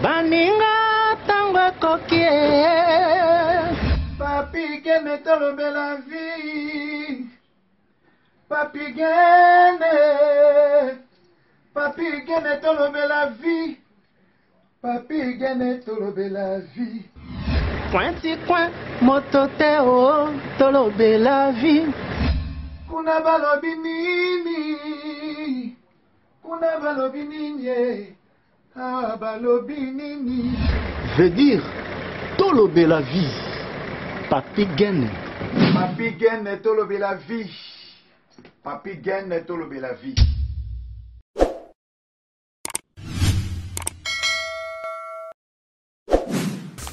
Baninga tango ekoki eh. Papi Gene tolobela vie Papi Gene Papi Gene tolobela vie Papi Gene tolobela vie Coin ti coin moto te o oh, tolobela vie Kuna balobi nini Kuna balobi nini eh? Ah, balobi nini Veut dire tolobela vie Papi Gene Papi Gene tolobela vie Papi Gene tolobela vie.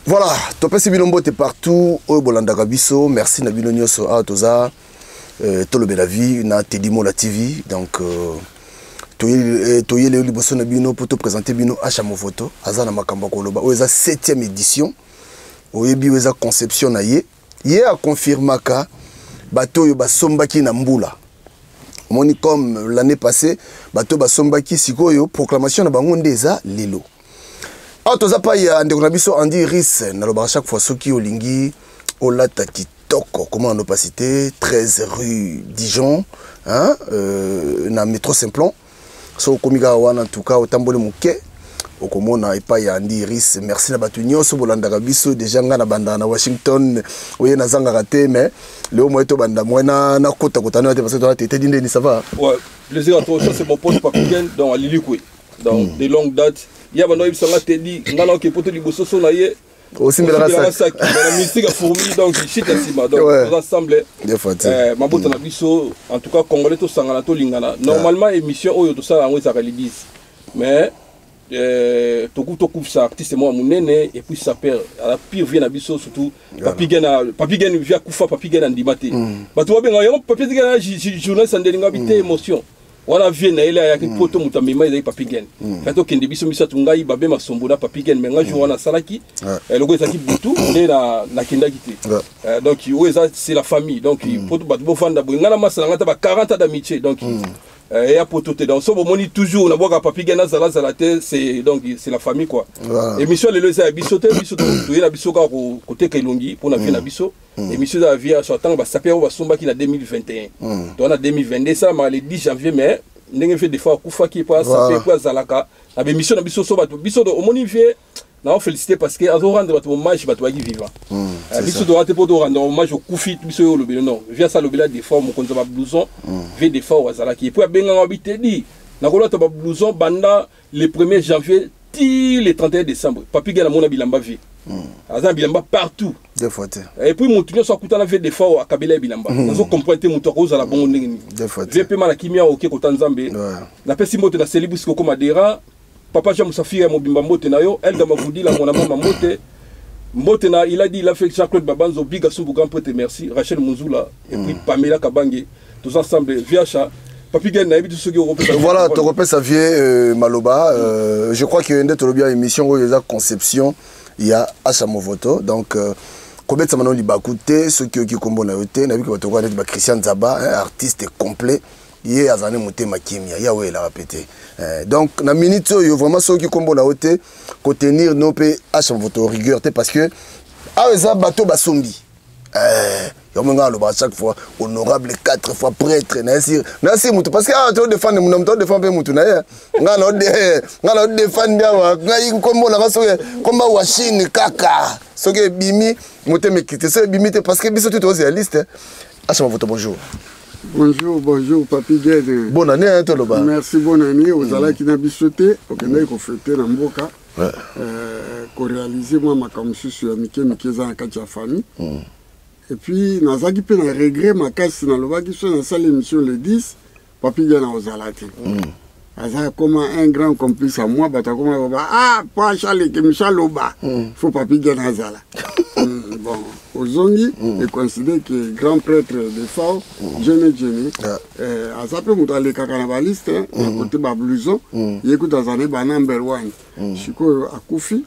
Voilà, topesi bino mbote partout oyo bolandaka biso. Merci na bino nyonso. Awa toza tolobela vie na Teddy Mola TV. Donc toyele yo liboso na bino mpo topresente bino Asha Movoto aza na makambo ya koloba. Oyo eza 7e édition. Oyebi oyo eza conception na ye. Ye akonfirmaka bato oyo basombaki na mbula. Omoni comme l'année passée bato basombaki, sikoyo proclamation na bango nde eza lelo. Awa toza pai ya ndeko na biso Andy Iris. Nalobaka chaque fois soki olingi olata kitoko, comment on pas citer 13 rue Dijon, hein, na métro Simplon. So okomi kaka wana, en tout cas otamboli moke okomona epai ya Andy Iris. Merci na bato nyonso bolandaka biso. Déjà nga na bandaka na Washington, oye nazangaka te, mais leo moye tobanda moye na nakota kota na te parce que toza te. Tedi ndeni, ça va? Ouais, plaisir à toi. Ça c'est mon pote Papi Gen dans Alilikwe. Donc de longue date. Ya bando yebisanga Tedi, nga na oke poto liboso so na ye. Osimbelaka sac. Na mystique ya fourmi, donc shit ya nsima. Donc toza ensemble. Mabota na biso, en tout cas congolais tosangana, tolingana. Normalement émission oyo tosala yango ezalaka le 10. Mais tokufisa artiste moko ya monene et puis sapeur à la pire vie na biso, surtout Papi Gen, Papi Gen via kufa, Papi Gen andima te. Bato babenga yango Papi Gen journaliste andelinga bi te émotion. Wana vie na ye ayaki poto moto amema ezali Papi Gen. Kati tokende biso misato, ngai babe masombo na Papi Gen, mais ngai jour wana asalaki eloko ezalaki butu nde nakendaki te. Donc oyo eza c'est la famille. Donc po bato bofanda boye, ngai na masa na ngai ta ba 40 ans d'amitié, donc eya poto te. Donc so bomoni toujours nabwaka Papi Gen azalazala te, c'est donc c'est la famille quoi. Émission lelo eza ya biso te, biso toye na biso kaka koteka elongi mpona vie na biso. Émission eza ya vie so ntango basape oyo basombaki na 2021, to na 2022, esalamaka le 10 janvier, mais ndenge vie des fois akufaki po asape po azalaka na bémission na biso. So bato biso omoni vie na félicité parce que azo rendre bato hommage, bato baki vivant. Biso toza te mpo to rendre hommage okufi biso oyo olobeli. Non, vie asa alobela des fois mokonzi ya bablouson vie des fois oyo azalaki, et puis abenganga bi Tedi, nakolata bablouson banda le 1er janvier ti le 31 décembre. Papi Gen amona bilamba, vie aza na bilamba partout. Deux fois te. Et puis motu nyonso akutana vie des fois akabela ye bilamba. Nazo comprendre te moto akozala bongo ndenge nini. Deux fois te. Vie mpe na kimia oke kota Nzambe. Napesi mbote na Selibusi kokoma dera, papa Jean Musafiri ya mobimba, mbote na yo Elga Mavudila, mwana mama, mbote mbote na il a dit il a fait Jean-Claude Babanzo Biga Sumbu, grand prêtre, merci Rachel Munzula et puis Pamela Kabange. Tous ensemble viacha Papi Gen nayebi te soki okopesa. Voilà, tokopesa vie maloba. Je crois que nde tolobi ya émission oyo eza conception ya Asha Movoto. Donc kobetisa mano libaku te soki oyoki nkombo na yo te. Nayebi ke bato okoka neti bachristien Nzaba, hein, artiste complet, ye azala ne motema kimia, ye aweyelaka pe te. Donc na minute oyo vraiment soki nkombo na yo te, kotenir no mpe Asha Movoto rigueur te, parce que awa eza bato basombi. Yango nga alobaka chaque fois honorable quatre fois prêtre nayesi mutu, parce que awa todefendre muna moto adefendre mpe mutu na ye. Nga na odefendre awa ngai nkombo nanga, soki komba washine kaka soki ebimi motema ekite, soki ebimi te, parce que biso tu tozela liste. Asha Movoto, bonjour. Bonjour, bonjour, Papi Gene. Bonne année, hein, toloba. Merci, bonne année. Ozalaki na biso te, okendaki kofete na mboka. Koréaliser mwa makambo mosusu ya mike mike eza na kati ya famille. Et puis nazalaki mpe na regret makasi, nalobaki so nasali émission le 10, Papi Gene ozala te. Aza koma un grand complice à moi, bato akoma baba ah po achaleke émission aloba faut Papi Gene azala. Bon, ozongi econsidère que grand prêtre de Fao Jene Jene aza mpe moto alekaka na baliste na kote bablouson, ye kutu aza ne ba number one. Sikoyo akufi,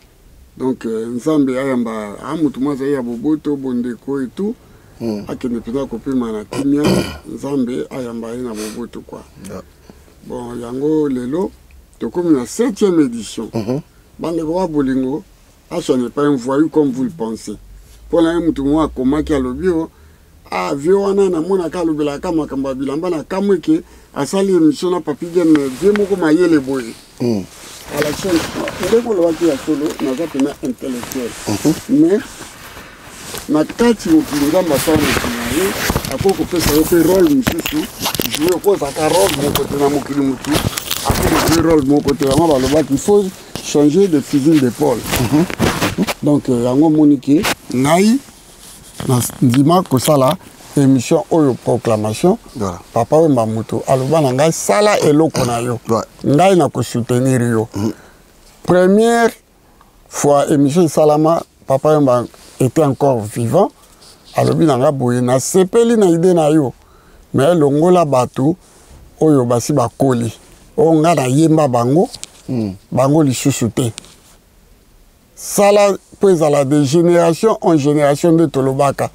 donc Nzambe ayamba a motu moko azali ya boboto, bondeko et tout, akende mpenza kopema na kimia, Nzambe ayamba ye na boboto quoi. Bon, yango lelo tokomi na 7e édition. Bandeko ba bolingo, Asha n'est pas un voyou comme vous le pensez. Mpo na ye moto moko akomaki alobi o ah vieux wana namonaka alobelaka makambo ya bilamba na kamwe ke asali émission na papi gen mais vieux moko mayele boye mm. alakisa ndenge olobaki ya solo naza mpena intellectuel mm -hmm. mais na kati mokili nzambe asala mokili na ye akoki kopesa yo mpe role mosusu joue po ozalaka role moko te na mokili motu akoki kojoue role moko te yango balobaki il faut changer de fusil d'épaule mhm. donc euh, yango omoni ke ngai ndima kosala émission oyo proclamation voilà. papa wemba moto aloba na ngai sala eloko na yo ouais. ngai nakosoutenir yo mm -hmm. première fois émission esalama papa wemba était encore vivant alobi na nga boye nasepeli na ide na yo me longola bato oyo basi bakoli oyo nga nayemba bango mm. bango lisusu te sala mpo ezala de génération en génération nde tolobaka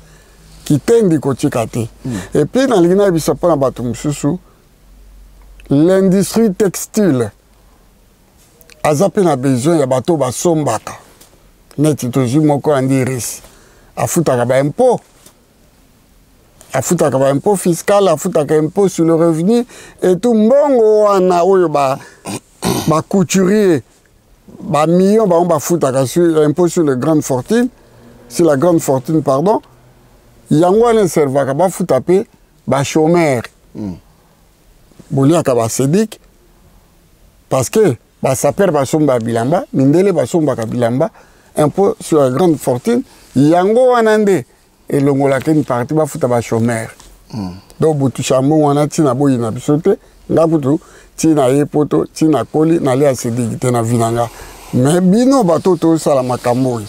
kitendi kotika te mm. epuis nalingi nayebisa mpo na bato mosusu l'industrie textile aza mpe na besoin ya bato basombaka neti tozwi moko andiris afutaka baimpôt afutaka baimpôt fiscal afutaka impôt sur le revenu et tout mbongo wana oyo bacouturier ba bamillion bango bafutaka sur impôt sur le grande fortune sur la grande fortune pardon yango wana eservaka bafuta mpe bachômeur mm. boliaka basedik parce que basaper basombaka bilamba mindele basombaka bilamba impôt sur la grande fortune yango wana nde elongolaka une partie bafuta bachômeur mm. donc botusha mbongo wana ntina boyina biso te nga kutu ntina ye poto ntina koli nalia sediki te na vi na nga mais bino bato tosala makambo oyo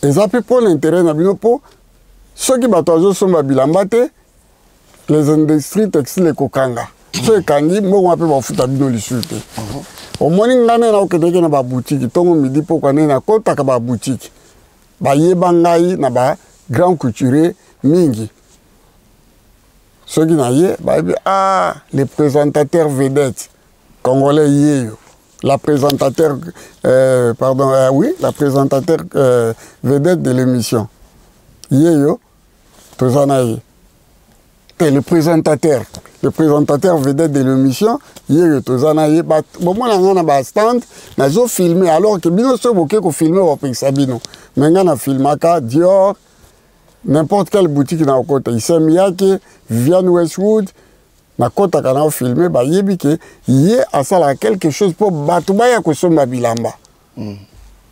eza mpe mpo na interet na bino mpo soki bato azosomba bilamba te les industries textile ekokanga so ekangi mbongo wana mpe bafuta bino lisusu te mhm. omoni ngai nde nakokendeke na babutiki ntongo midi pokwa nde nakotaka babutiki bayeba ngai na ba grand couturier mingi soki na ye bayebi ah le présentateur vedette congolais yeyo la présentateur euh, pardon euh, oui la présentateur euh, vedette de l'émission yeyo toza na ye te le présentateur le présentateur vedette de l'émission ye oyo toza na ye bomona ngai na bastand nazofilme alors ke bino soki boke kofilme bapekisa bino me ngai nafilmaka dior n'importe quelle boutique na okota isem yake viviane westwood nakotaka na ofilme bayebi ke ye asalaka quelque chose mpo bato baya kosomba bilamba mm.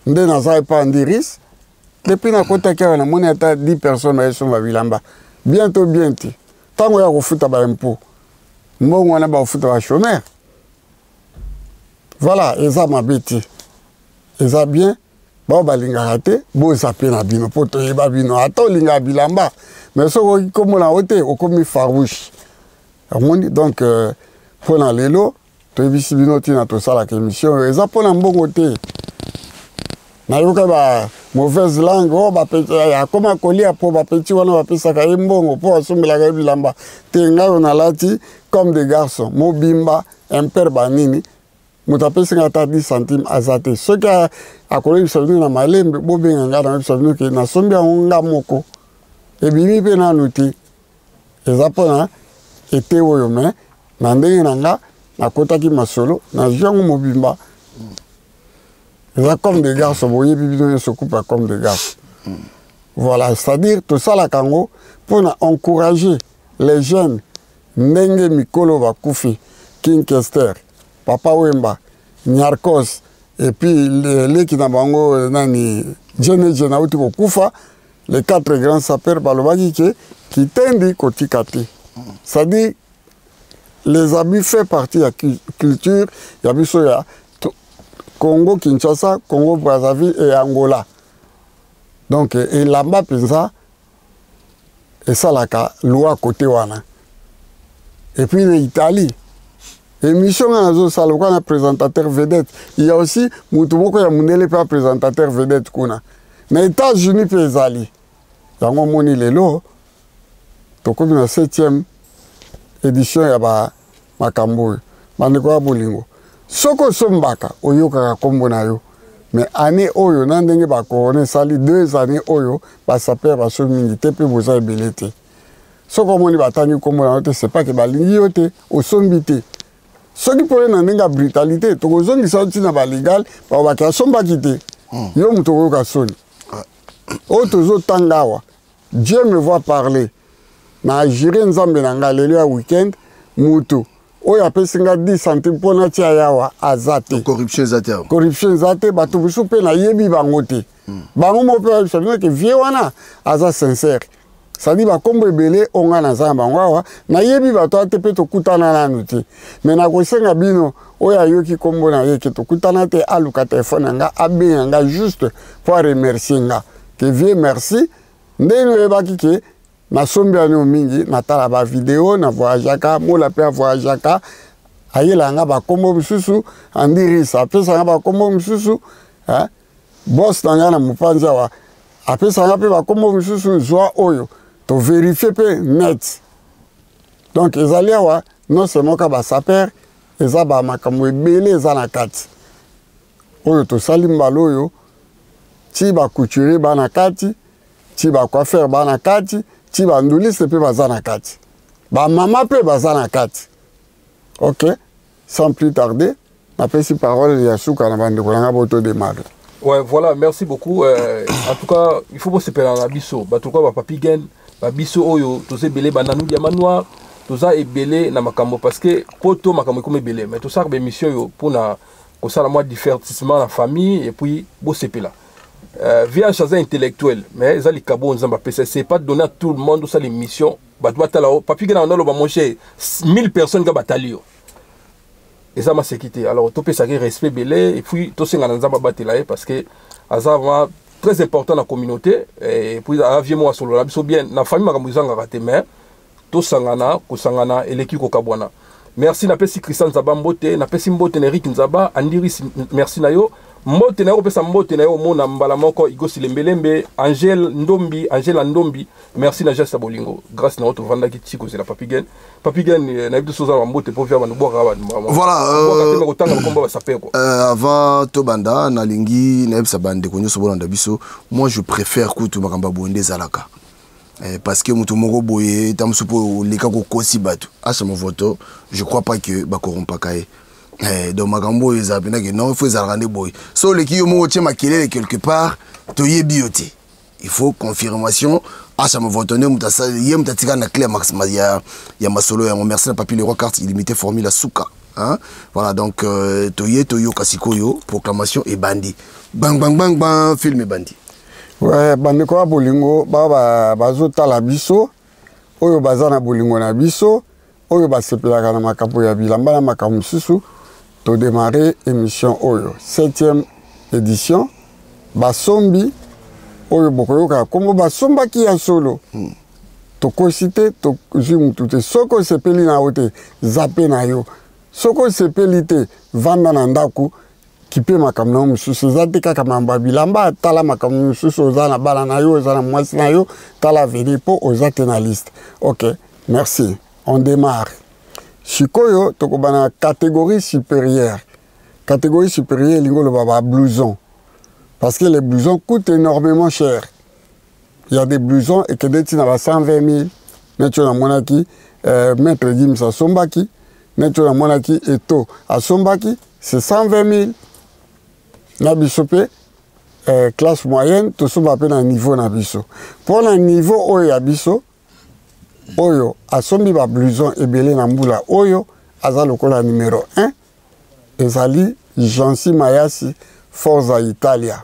nde naza epa andiris depuis nakotaki awa namoni ata 10 personnes bayesomba bilamba bientôt bien te ntango ya kofuta baimpôt mbongo wana bakofuta bachômeur voilà eza mabe te eza bien bao balingaka te bozape na bino mpo toyeba bino ata olingaka bilamba mais soki okoki komona yango te okomi farouche omoni donc euh, mpo na lelo toyebisi bino ntina tosalaka émission oyo eza mpo na mbongo te nayoka ba mauvaise langue oyo oh, eh, akoma kolia mpo bapeti wana bapesaka ye mbongo mpo asombelaka ye bilamba te ngai oyo nalati comme des garçons mobimba impere banini moto apesi ngai ata 10 centime aza te soki akoyebisa bino na malembe bobenga ngai nayebisa bino ke nasombi yango nga moko ebimi mpe nanu te eza mpona ete oyo me na ndenge na nga nakotaki masolo nazwi yango mobimba eza comme des garçons boyebi bino nyonso coupe ya comme des garçons voilà c'est-à-dire tosalaka yango mpona encourager les jeunes ndenge mikolo bakufi king kester papa wemba niarcos epuis leki na bango nani jene jene auti kokufa les quatre grands sapeurs balobaki ke kitendi kotika te c'est-à-dire les habits fait partie ya culture ya biso ya Congo Kinshasa, Congo Brazzaville et Angola. Donc elamba mpenza esalaka loi côté wana. Et puis na Italie, émission nga nazosala lokola na présentateur vedette, il y a aussi motu moko ya mondele mpe présentateur vedette kuna. Na États-Unis mpe ezali. Yango omoni lelo tokomi na 7e édition ya ba makambo oyo. Bandeko ya bolingo. Soki osombaka oyokaka kombo na yo mais année oyo na ndenge ba corona esali deux années oyo ba sapeur basombi mingi te mpe boza ebele te. Soki omoni batangi kombo na yo te c'est pas que balingi yo te, osombi te. Soki mpo ye na ndenge ya brutalité tokozongisa yo ntina ba legal bakobaki asombaki te. Yo moto okoyoka soni. Oyo tozotanga awa Dieu me voit parler. Na jure Nzambe na nga lelo ya week-end mutu oyo apesi nga 10 centimes mpo natia yawa aza te. Corruption eza te awa. Corruption eza te, bato mosusu mpe nayebi bango te. Bango moko mpe bayebisa bino ke vieux wana aza sincère. C'est-à-dire bakombo ebele oyo nga naza na bango awa nayebi bato wana te mpe tokutana nanu te. Mais nakosenga bino oyo ayoki kombo na ye ke tokutana te aluka telefone na nga abenga nga juste mpo aremercier nga. Ke vieux merci ndenge oyebaki ke nasombi yango mingi, natala ba video, na voyageaka, Mola mpe avoyageaka, ayelaka nga bakombo mosusu, Andiris apesaka nga bakombo mosusu, hein? Boss na nga na mopanzi awa apesaka nga mpe bakombo mosusu, zwa oyo toverifie mpe net. Donc ezali awa non seulement ka basaper, eza ba makambo ebele eza na kati oyo tosali mbala oyo, ti ba couturier ba na kati, ti ba coiffeur ba na kati, ti ba nduliste mpe baza na kati, ba mama mpe baza na kati. Ok, sans plus tarder, napesi parole ya suka na bandeko na nga bo to démarrer. Ouais, voilà, merci beaucoup. En tout cas, il faut bosepela na biso. Bato kwa ba Papi Gen, ba biso oyo toza ebele ba Nanou Diamant Noir, toza ebele na makambo parce que poto makambo ekomi ebele. Mais tosala ba émission oyo mpona kosala mwa divertissement na famille et puis bosepela. VH aza intellectuel, mais eza likabo oyo Nzambe apesa. C'est pas donné à tout le monde osala émission. Bato batala o Papi Gen na oloba mon cher, 1000 personnes ka batali yo. Eza maseki te. Alors topesaki respect belé et puis tosenga na Nzambe abatela ye parce que aza vraiment très important na communauté et puis aza vieux moko asolola biso bien na famille makambo ezangaka te, mais tosangana, kosangana eleki kokabwana. Merci, napesi Christian Nzaba mbote, napesi mbote na Eric Nzaba, Andiris merci na yo. Mbote na yo kopesa mbote na yo omona mbala moko Igosi Lembelembe, Angèle Ndombi, Angela Ndombi, merci na geste ya bolingo. Grâce na yo tovandaki ti kozela Papi Gen. Papi Gen, nayebi te soki oza na mbote po via bandu bwaka ba, ba, ba, Voilà, bwaka te, mais kotanga bakombo ba saper, quoi. Avant tobanda, nalingi nayebisa bandeko nyonso bolanda biso, moi je préfère kutu makambo ya boye nde ezalaka. Parce que moto moko boye, ta mosusu po oleka kokosi bato. Acha Movoto, je crois pas que bakorompaka ye. Donc makambo oyo ezala mpenza ke non, il faut ezalaka nde boye. So oleki yo moko otie makelele quelque part, toyebi yo te. Il faut confirmation. Acha Movoto nde moto asali, ye moto atika na clé ya max, ma, ya, ya masolo yango. Merci na Papi Leroy, carte illimitée formule suka. Hein? Voilà, donc toye toyoka sikoyo proclamation ebandi. Bang bang bang bang, film ebandi. Ouais, bandeko ya bolingo ba, ba, bazotala biso, oyo baza na bolingo na biso, oyo basepelaka na makambo ya bilamba na makambo mosusu, todémarrer émission oyo 7e édition. Basombi oyo bokoyoka kombo basombaki ya solo. Tokosi te, tozwi mutu te. Soki osepeli na yo te, zape na yo. Soki osepeli te, vanda na ndako, kipe makambo na yo mosusu. Eza te kaka mambo ya bilamba, tala makambo mosusu, oza na bana na yo, oza na mwasi na yo, tala avenir po oza te na liste. Ok, merci. On démarre. Sikoyo tokobana na catégorie supérieure. Catégorie supérieure elingi koloba ba blouson. Parce que les blousons coûtent énormément cher. Il y a des blousons et que neti na ba 120 000, neti oyo namonaki Maître Gims asombaki, neti oyo namonaki Eto asombaki, c'est 120 000. Na biso pe classe moyenne tosomba pe na niveau na biso. Mpo na niveau oyo ya biso, oyo asombi ba blouson ebele na mbula oyo, aza lokola numéro 1, ezali Jancy Mayasi, Forza Italia.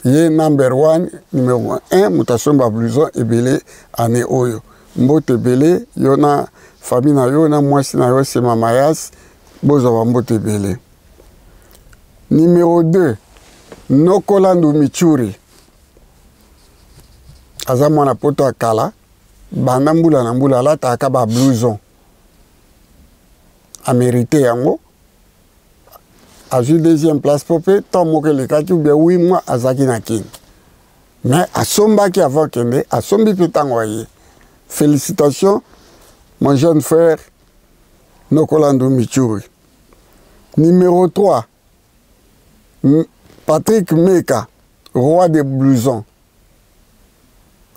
Ye number 1, numéro 1, moto asombi ba blouson ebele année oyo. Mbote ebele, yo na famille na yo, na mwasi na yo, Sema Mayasi, bozwa ba mbote ebele. Numéro 2, Nokolandu Michuri. Aza mwana poto ya kala, banda mbula na mbula alataka ba blouson. Amérité yango. Azwi deuxième place po pe temps moko elekaki ou bien 8 mois azalaki na Kin. Mais asombaki avant kende, asombi pe tango aye. Félicitations mon jeune frère Nokolandu Michuri. Numéro 3, Patrick Meka, roi des blousons.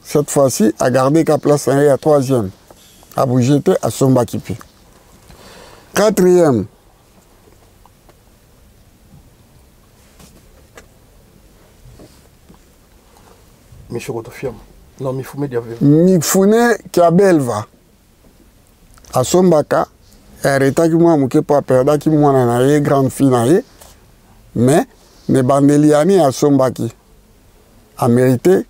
Cette fois-ci, a gardé ka place na ye ya troisième. Abouge te, asombaki mpe. Quatrième, Non, Mifune Diabelva. Mifune Kiabelva. Asombaka, aretaki mwa moke mpo aperdaki mwana na ye, grande fille na ye, mais na ebandeli ya année asombaki. Amérité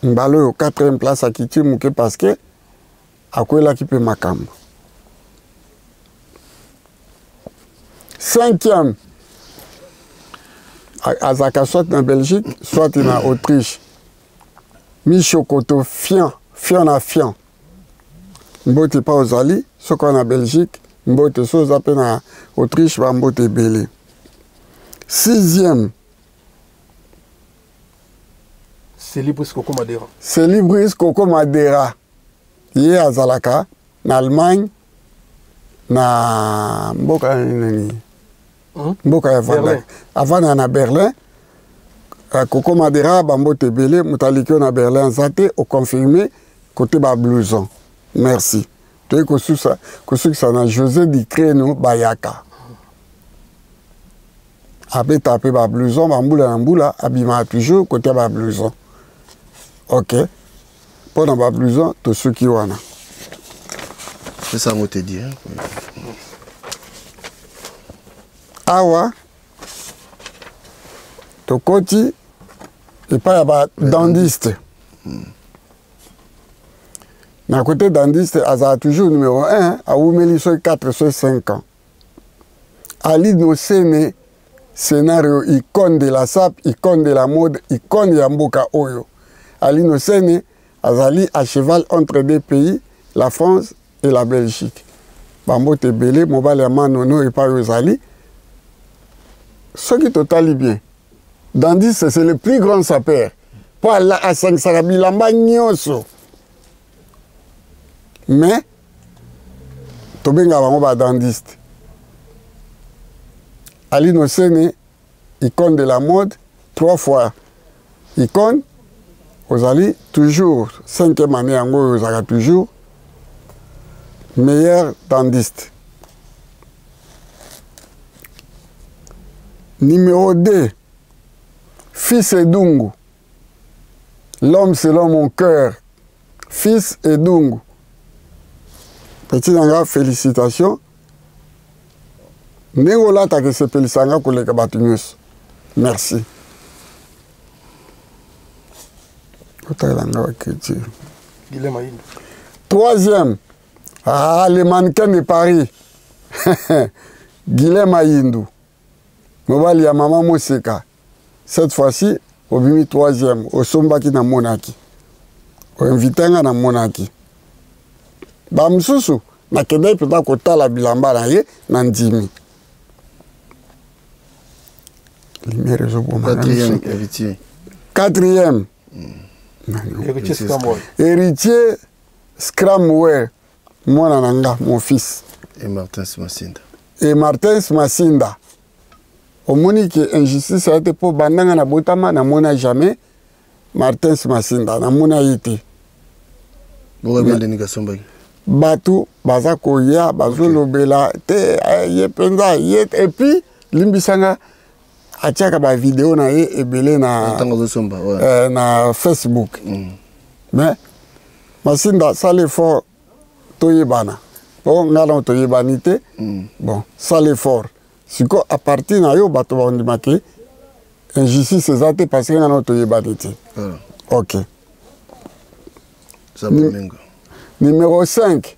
mbala oyo 4e place, akiti moke parce que akwelaki mpe makambo. 5e, azalaka soit na Belgique, soit na Autriche. Michokoto fian, fian na fian. Mbote pa ozali, soki na Belgique, mbote, so oza mpe na Autriche, ba mbote ebele. 6e, Celibris Coco Madera. Celibris Coco Madera. Ye azalaka na Allemagne, na mboka nini? Mboka ya Vanda. Avanda na Berlin. Coco Madera, bambote ebele, moto aliki yo na Berlin aza te, oconfirme côté ba blouson. Merci. Toyei kosukisa na José Dicreno Bayaka. Abeta mpe ba blouson, ba mbula na mbula, abimaka toujours côté ba blouson. Ok. Mpo na ba blouson, tosuki wana. C'est ça, moi te dit. Hein? Awa, tokoti epai ya ba dandiste. Na côté dandiste, azala toujours numéro 1, awumeli soki 4, soki 5 ans. Ali Nosene, scénario icône de la SAP, icône de la mode, icône ya mboka oyo. Ali Nosene azali à cheval entre deux pays, la France et la Belgique. Bambote ebele, mobali ya manono epai oyo ozali. Soki totali bien, dandiste c'est le plus grand sapeur. Po ala asangisaka bilamba nyonso. Mais tobengaka bango ba dandiste. Ali Nosene, icône de la mode, 3 fois icône, ozali toujours 5e année yango oyo ozalaka toujours meilleur dandiste. Numéro 2, Fils Edungu, l'homme selon mon cœur. Fils Edungu. Petit nanga, félicitations. Ndenge olataka esepelisa nga koleka bato nyonso. Merci. Otala nga ba culture. Guilhem Ayindo. Troisième, ah, le mannequin de Paris. Guilhem Ayindo. Mobali ya mama Moseka. Cette fois-ci, obimi troisième, osombaki na monaki. Oinvite nga na monaki. Ba mosusu nakendaki mpenza kotala bilamba na ye na ndimi. Lumière ezoboma na Quatrième, miso. héritier. Quatrième. Héritier Scramwell. Héritier Scramwell, mwana na nga, mon fils. Et Martin Massinda. Et Martin Massinda. Omoni ke injustice a été po bandanga na botama na mona jamais Martin Massinda na mona ye te. Bongo ebende ni kasombaki. Bato baza koya bazolobela te, ye mpenza ye, et puis limbisanga atiaka ba vidéo na ye ebele na Ntango azosomba, ouais. Na Facebook. Mais Massinda sala effort toyebana. Bon, nga na toyebani te. Bon, sala effort. Siko à partir na yo bato bandimaki injustice eza te parce que nga na toyebani te. Voilà. Ok. Zaba Menga. Numéro 5.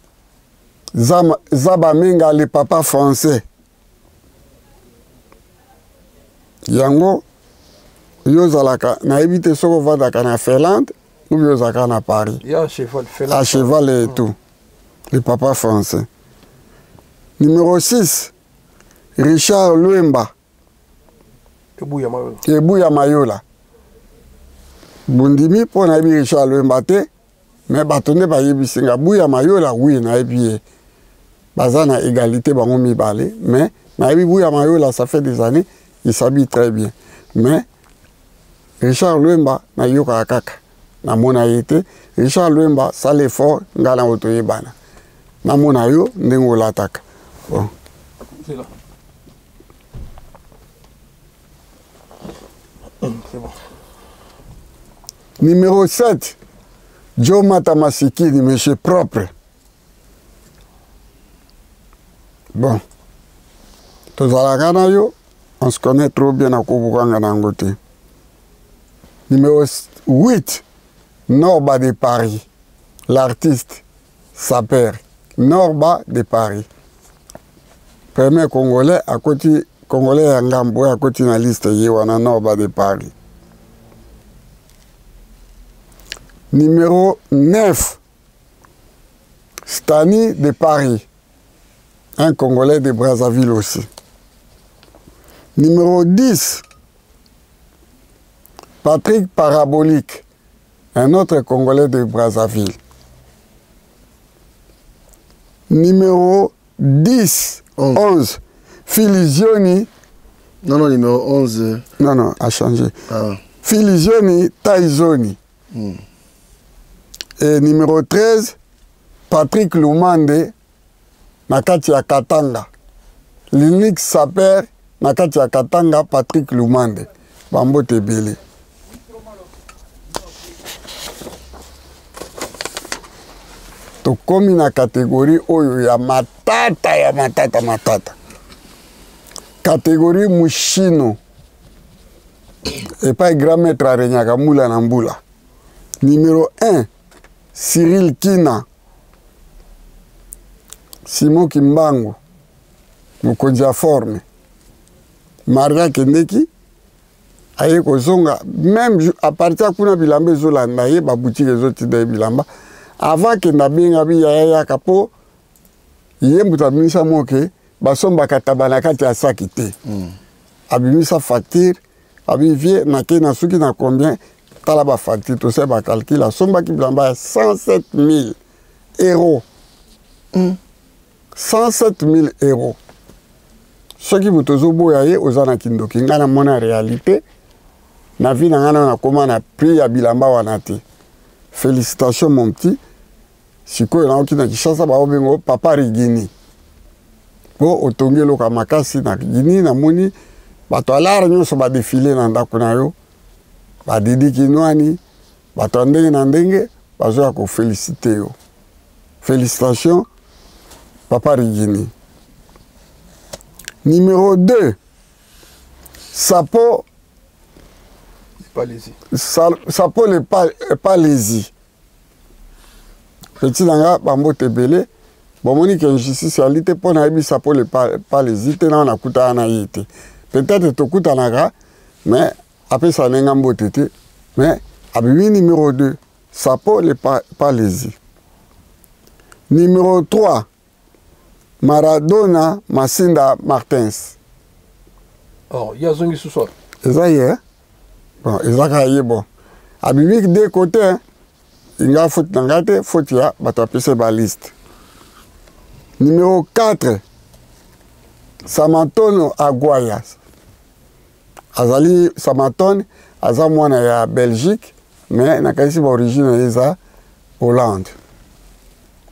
Zaba Menga, le papa français. Yango, yo zalaka, nayebi te soko ovandaka na Finlande ou bien ozalaka na Paris. Ya à cheval, Finlande. À cheval et tout. Le papa français. Numéro 6, Richard Luemba. Ebuya Mayola. Ebuya Mayola. Bondimi mpo nayebi Richard Luemba te, mais bato nde bayebisi nga Buya Mayola, oui, nayebi ye. Baza na égalité bango mibale, mais Nayebi Buya Mayola, ça fait des années, il s'habille très bien. Mais Richard Luemba nayokaka kaka, namona ye te. Richard Luemba, sala effort, ngai na yo toyebana, namona yo ndenge olataka. Bon. C'est là. C'est bon. Numéro 7, Joe Mata Masikini, monsieur propre. Bon. Tozalaka na yo, on se connaît trop bien, nakobukanga na yango te. Numéro 8, Norba de Paris, l'artiste sapeur. Norba de Paris. Premier Congolais akoti, Congolais ya ngambo oyo akoti na liste ye wana, Norba de Paris. Numéro 9, Stani de Paris, un Congolais de Brazzaville aussi. Numéro 10, Patrick Parabolique, un autre Congolais de Brazzaville. Numéro 10, 11, Filizioni. Non, non, numéro 11. Non, non, a changé. Ah. Filizioni Taizoni. Et numéro 13, Patrick Lumande, na kati ya Katanga. L'unique sapeur na kati ya Katanga, Patrick Lumande. Bambote ebele. Tokomi na catégorie oyo ya matata, ya matata, matata. Catégorie Mushino. Epai grand maître aregnaka mbula na mbula. Numéro 1, Cyril Kina. Simon Kimbangu, mokonzi ya forme. Maria akendeki, aye kozonga, même à partir kuna bilamba ezolanda ye, ba boutique ezotinda ye bilamba. Avant akende abenga bi yaya yaka po ye moto abimisa moke, basombaka taba na kati ya saki te. Abimisa facture, abi vie nake na suki na combien, tala ba facture, tosala ba calcul, asombaki bilamba ya 107 000 euros. 107 000 euros. Soki moto ozoboya ye, oza na kindoki. Ngai namona réalité na vie na ngai, na nakoma na prix ya bilamba wana te. Félicitations mon petit. Sikoyo naoki na Kinshasa baobengo Papa Rigini, po otongi eloko ya makasi na Rigini. Namoni bato ya lare nyonso badefile na ndako na yo, badidi kinwani, bato ya ndenge na ndenge bazoya kofélicite yo. Félicitations Papa Rigini. Numéro 2, Sapo Palaisie. Sapo le Palaisie. Petit nanga bambote ebele. Bomoni ke injustice ali te mpo nayebi Sapo le Palaisie te, na nakutana na ye te. Peut-être tokutanaka, mais apesa ndenge mbote te. Mais abimi numéro 2, Sapo le Palaisie. Numéro 3, Maradona Masinda Martins. Oh, il y a zongi sous sol. Eza ye, hein? Bon, eza kaka ye, bon. Abimi deux côtés, hein? Inga faute na ngai te, faute ya bato apesa ba liste. Numéro 4, Samantono Aguaya. Azali Samantone, aza mwana ya Belgique, mais nakanisi ba origine na ye eza Hollande.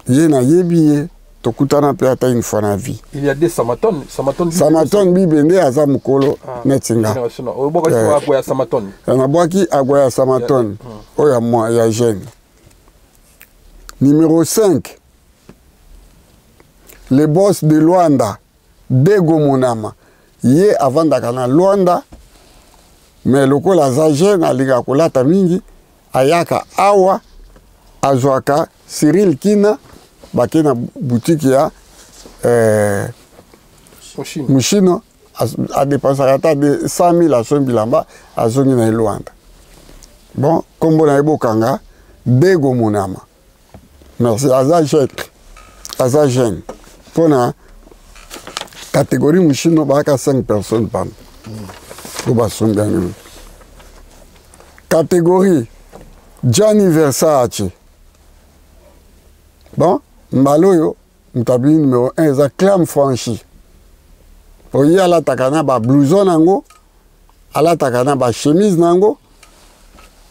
Ye nayebi ye, tokutana mpe ata une fois na vie. Il y a des Samatone, Samatone. Samatone Bibende aza mokolo neti nga. Génération. Obwaka Agwaya Samatone. Nabwaki Agwaya Samatone oyo ya mwa ya jeune. Numéro 5, le boss de Luanda, Dego Monama. Ye avandaka na Luanda, mais lokola aza jeune, alingaka kolata mingi, ayaka awa, azwaka Cyril Kina, bake na boutique ya Mushino. Mushino, adépensaka ata de 100 000, asombi bilamba, azongi na ye Luanda. Bon, kombo na ye bokanga Dego Monama. Merci, aza jeune. Aza jeune. Mpona catégorie Mushino bayaka 5 personnes pamba. Po basombi yango. Catégorie Gianni Versace. Bon, mbala oyo moto abimi numéro 1 eza Clam Franchi. Po ye alataka na ba blouson na yango, alataka na ba chemise na yango,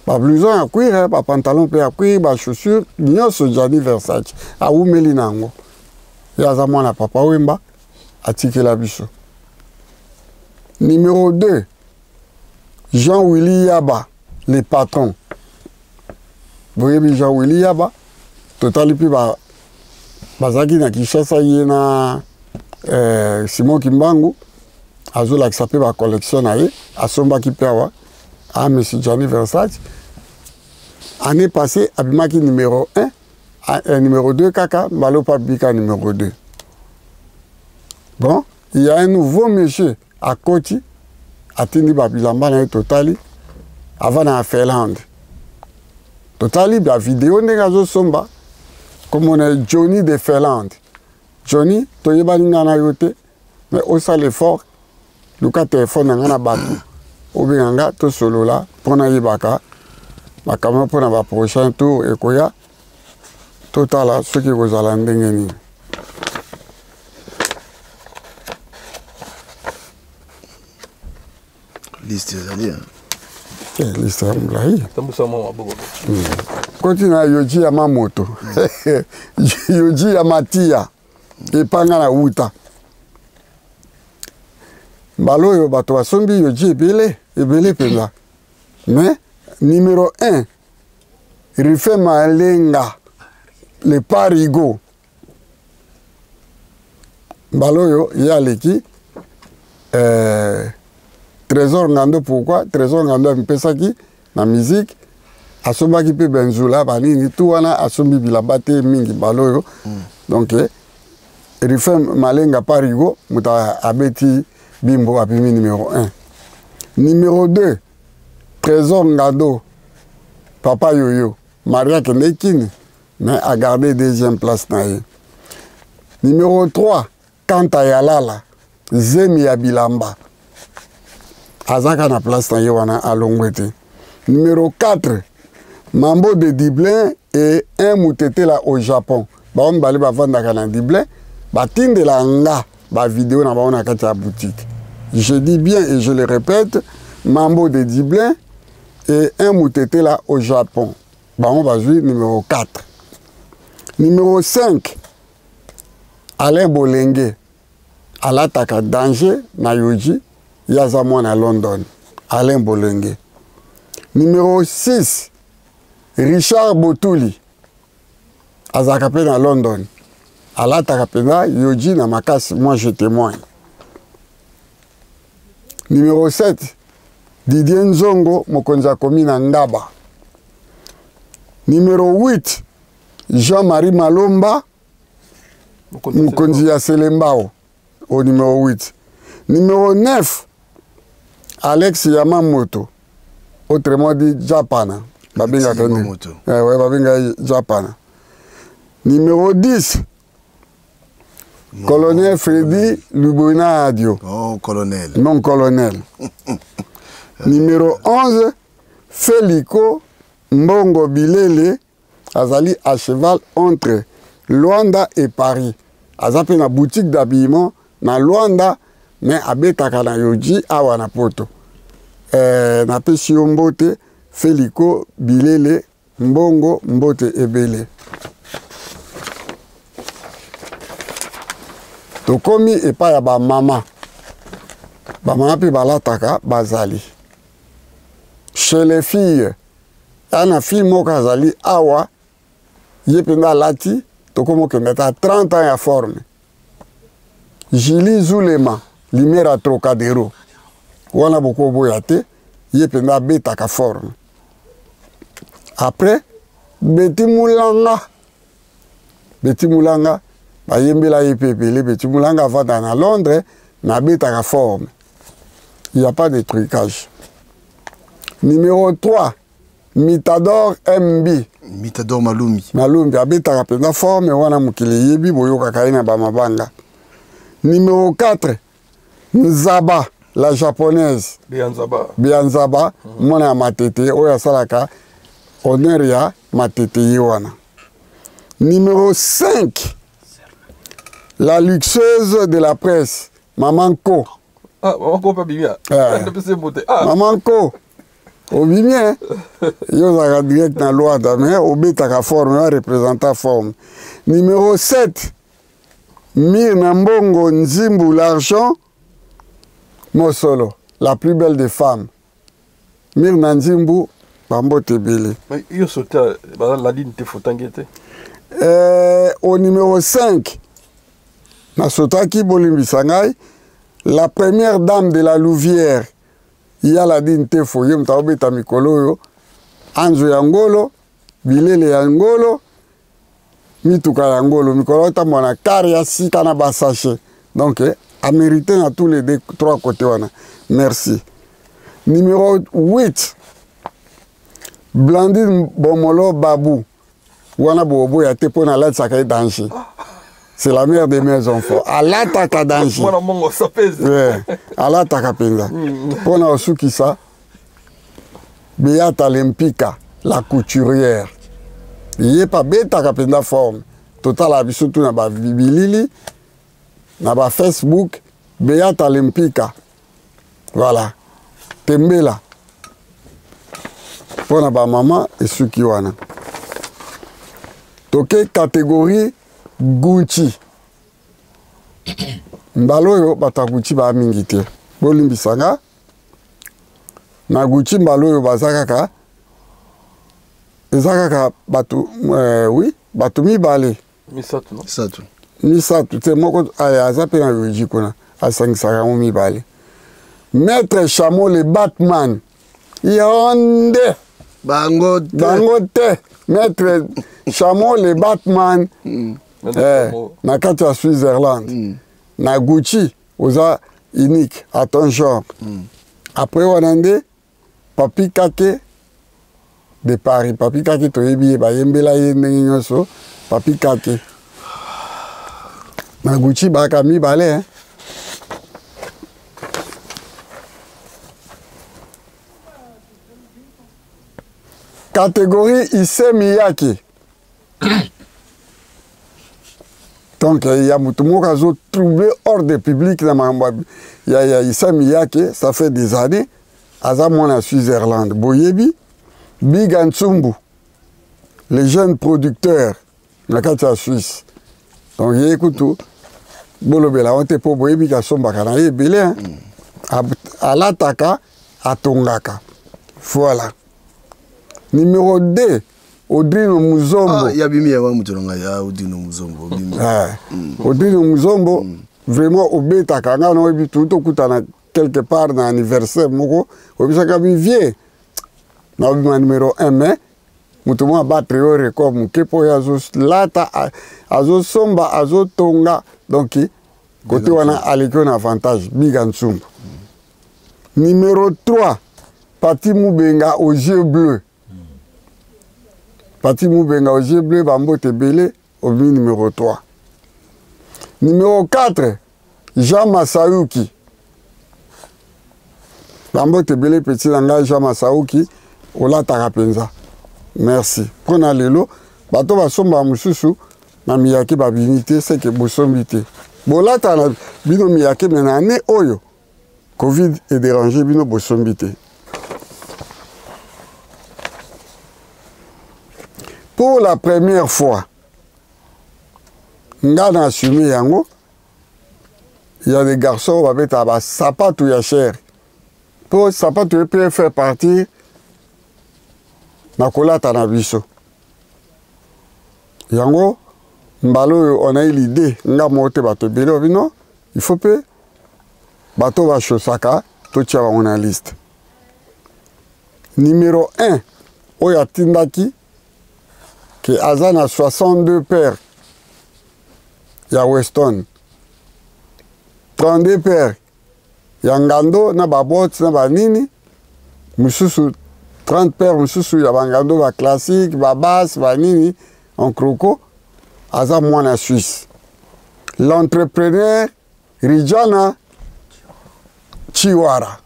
ba blouson ya cuir, ba pantalon mpe ya cuir, ba chaussure nyonso Gianni Versace awumeli na yango. Ye aza mwana Papa Wemba atikela biso. Numéro 2, Jean-Willy Yaba, le patron. Boyebi Jean-Willy Yaba, totali mpe ba bazalaki na Kinshasa ye na Simon Kimbangu azolakisa mpe ba collection na ye, asombaki mpe awa a Monsieur Gianni Versace. Année passée abimaki numéro 1, numéro 2 kaka mbala oyo abika numéro 2. Bon, il y a un nouveau monsieur akoti atindi ba bilamba na ye totali avant na Finlande. Totali ba vidéo ndenge azosomba komona Johnny de Finlande. Johnny, toyebani nga na yo te, mais osala effort luka telefone na nga na bato obenga nga tosolola mpo nayebaka makambo mpo na ba prochain tour ekoya totala soki ekozala ndenge nini. Liste ezali hein? Eh, liste ya molai. Tambusa mwa maboko. Koti na Yoji ya Mamoto. Yoji ya Matia. Epanga na wuta. Mbala oyo bato basombi Yoji ebele, ebele mpenza. Mais numéro 1, Rife Malenga, le Parigo. Mbala oyo ye aleki Trésor Ngando. Pourquoi Trésor Ngando amipesaki na musique, asombaki mpe benzula banini tu wana, asombi bilamba te mingi mbala oyo. Donc Rife Malenga Parigo moto abeti bimbo abimi numéro 1. Numéro 2, Trésor Ngando, papa Yoyo Maria akende kini mais a gardé deuxième place na ye. Numéro 3, Kanta Yalala, zemi ya bilamba, azaka na place na ye wana alongwe te. Numéro 4, Mambo de Dublin et un Mutetela au Japon. Bango mibale bavandaka na Dublin, batindela nga ba vidéo na bango na kati ya boutique. Je dis bien et je le répète, Mambo de Dublin et un Mutetela au Japon. Bango bazwi numéro 4. Numéro 5, Alain Bolenge, alataka danger na Yoji, ye aza mwana London. Alain Bolenge. Numéro 6, Richard Botuli, azalaka mpe na London, alataka mpenza Yoji na makasi, moi je témoigne. Numéro 7, Didier Nzongo, mokonzi akomi na Ngaba. Numéro 8, Jean-Marie Malomba, mokonzi ya Selembao, au numéro 8. Numéro 9, Alex Yamamoto, autrement dit Japana. Babengaka nini? Eh, ouais, babengaka Japana. Numéro 10, non, colonel Freddy Lubona Adio. Oh, colonel. Non, colonel. Numéro 11, Félico Mbongo Bilele, azali à cheval entre Luanda et Paris. Aza pe na boutique d'habillement na Luanda, mais abetaka na Yoji awa na Poto. Napesi yo mbote Félico Bilele Mbongo, mbote ebele. Tokomi epai ya ba mama. Ba mama pe balataka bazali. Chez les filles, ana fille moko azali awa, ye mpenza alati, tokomi okende ata 30 ans ya forme. Julie Zulema, lumière ya Trocadero. Wana bokoboya te, ye mpenza abetaka forme. Après, Betty Mulanga. Betty Mulanga, bayembela ye mpe ebele. Betty Mulanga avanda na Londres, na abetaka forme. Il n'y a pas de trucage. Numéro 3, Mitador MB. Mitador Malumbi. Malumbi, abetaka mpenza forme wana mokili eyebi, boyokaka ye na ba mabanga. Numéro 4, Nzaba, la japonaise. Bianzaba. Bianzaba, mwana ya Matete, oyo asalaka honneur ya Matete ye wana. Numéro 5, la luxueuse de la presse. Mama Nko. Ah, mama Nko mpe abimi ah. Mama Nko obimi eh? Yo ozalaka direct na Luanda mais obetaka forme ya représentant forme. Numéro 7, Mirna Mbongo Nzimbu l'argent Mosolo, la plus belle des femmes. Mirna Nzimbu, bambote ebele. Yo sota baza ladine te fotangi te. Au numéro 5, nasotaki, bolimbisa ngai, la première dame de la Louvière, ya Ladine Tefo, ye moto aobeta mikolo oyo anzo ya ngolo, bilele ya ngolo, mituka ya ngolo, mikolo otambola na kare ya sika na basachet. Donc amérité na tous les deux trois côtés wana. Merci. Numéro 8, Blandine Bomolo Babou. Wana boboya te mpo nalatisaka ye danger. C'est la mère de mes enfants. Alataka danger. Mwana mongo sapeze. Ouais, alataka mpenza. Mpo na osukisa, Beata Lempika, la couturière. Ye mpe abetaka mpenza forme. Totala biso tu na babilili, na ba Facebook, Beata Lempika. Voilà. Tembela. Mpo na bamama esuki wana. Toke catégorie Gucci. Mbala oyo bato ya Gucci baa mingi te. Bolimbisa nga. Na Gucci mbala oyo baza kaka, eza kaka bato, oui, bato mibale. Misato, no? Misato. Misato te, moko aza mpe na Luigi kuna, asangisaka yango mibale. Maître Chameau le Batman. Yonde. Bango te. Bango te. Maître Chameau le Batman. Na kati ya Switzerland. Na Gucci, oza unique à ton genre. Après wana nde Papi Kake de Paris. Papi Kake toyebi ye, bayembela ye ndenge nyonso. Papi Kake. Na Gucci baka mibale, hein. Catégorie Issey Miyake. Donc il y a mutu moko azo troubler ordre public na makambo ya Issey Miyake, ça fait des années. Aza mwana Switzerland. Boyebi Biga Ntsumbu, le jeune producteur na kati ya Suisse. Donc ye kutu bolobela ngo te po boyebi kasombaka na ye ebele, hein. Alataka, atongaka. Voilà. Numéro 2, Audrino Muzombo. Ah, ya bimi ya wa mutu na ngai, ya Audrino Muzombo, bimi. Audrino Muzombo, vraiment obetaka nga na oyebi tout tokutana quelque part na anniversaire moko, oyebisaka bi vieux na obima numéro 1, mais moto moko abattre yo record moke mpo oyo azolata, azosomba, azotonga. Donc côté wana aleki yo na avantage, Biga Ntsumbu. Numéro 3, Pati Mubenga aux yeux bleus. Pati Mubenga aux yeux bleus, bambote ebele, obimi numéro 3. Numéro 4, Jean Masayuki. Bambote ebele petit na ngai Jean Masayuki, olataka mpenza. Merci. Mpona lelo, bato basombaka mosusu na miyake babimi te, seke bosombi te. Bolata na bino miyake, me na année oyo Covid e déranger bino bosombi te. Pour la première fois, nga na assumé yango, il y a des garçons babeta ba sapatu ya cher. Po sapatu e peut faire partir na kolata na biso. Yango mbala oyo on a eu l'idée, nga moko te bato ebele oyo bino, il faut pe bato bashosaka totia bango na liste. Numéro 1 oyo atindaki ke aza na 62 paires ya Weston, 32 paires ya ngando na babot na banini, mosusu 30 paires mosusu ya bangando ba classique, ba basse, ba nini en croco, aza mwana Suisse. L'entrepreneur Rijana Chiwara.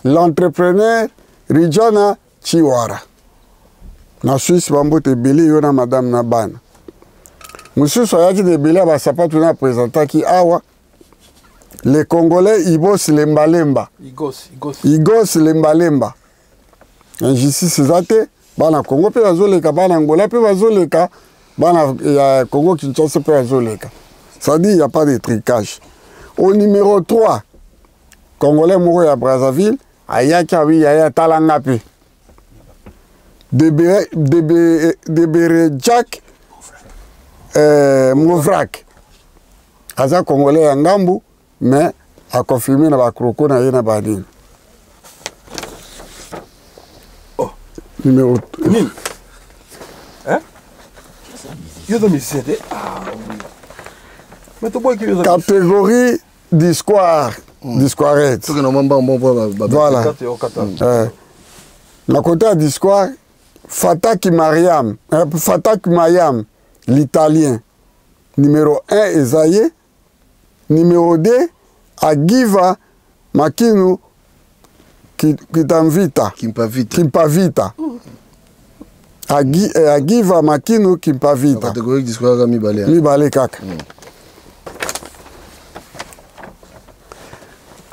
L'entrepreneur Rijana Chiwara. Na Suisse bambote ebele yo na madame na bana. Mosusu ayaki na ebele ya basapatu na présentaki awa. Le Congolais Ibos Lembalemba. Igos, Igos. Igos Lembalemba. Injustice eza te, bana Congo mpe bazoleka, bana Angola mpe bazoleka, bana ya Congo Kinshasa mpe bazoleka. C'est-à-dire il n'y a pas de tricage. Au numéro 3, Congolais moko ya Brazzaville ayaki awi yaya tala nga mpe. Debere Jack Movrak aza Congolais ya ngambu mais aconfirme na bakroko na ye na banini. Oh. Numéro nini? Hein? Yo oza musicien te? Ah, oui. Mais toboyaki yo oza Catégorie du square, du squarette. Soki na mwa mbango mpo Voilà. Kati yo kata. Na côté ya du square, Fataki Mariam, Fataki Mayam, l'italien. Numéro 1 eza ye. Numéro 2, Agiva Makinu Kitamvita. Kimpavita. Kimpavita. Agiva Makinu Kimpavita. Catégorie du square mibale. Mibale kaka.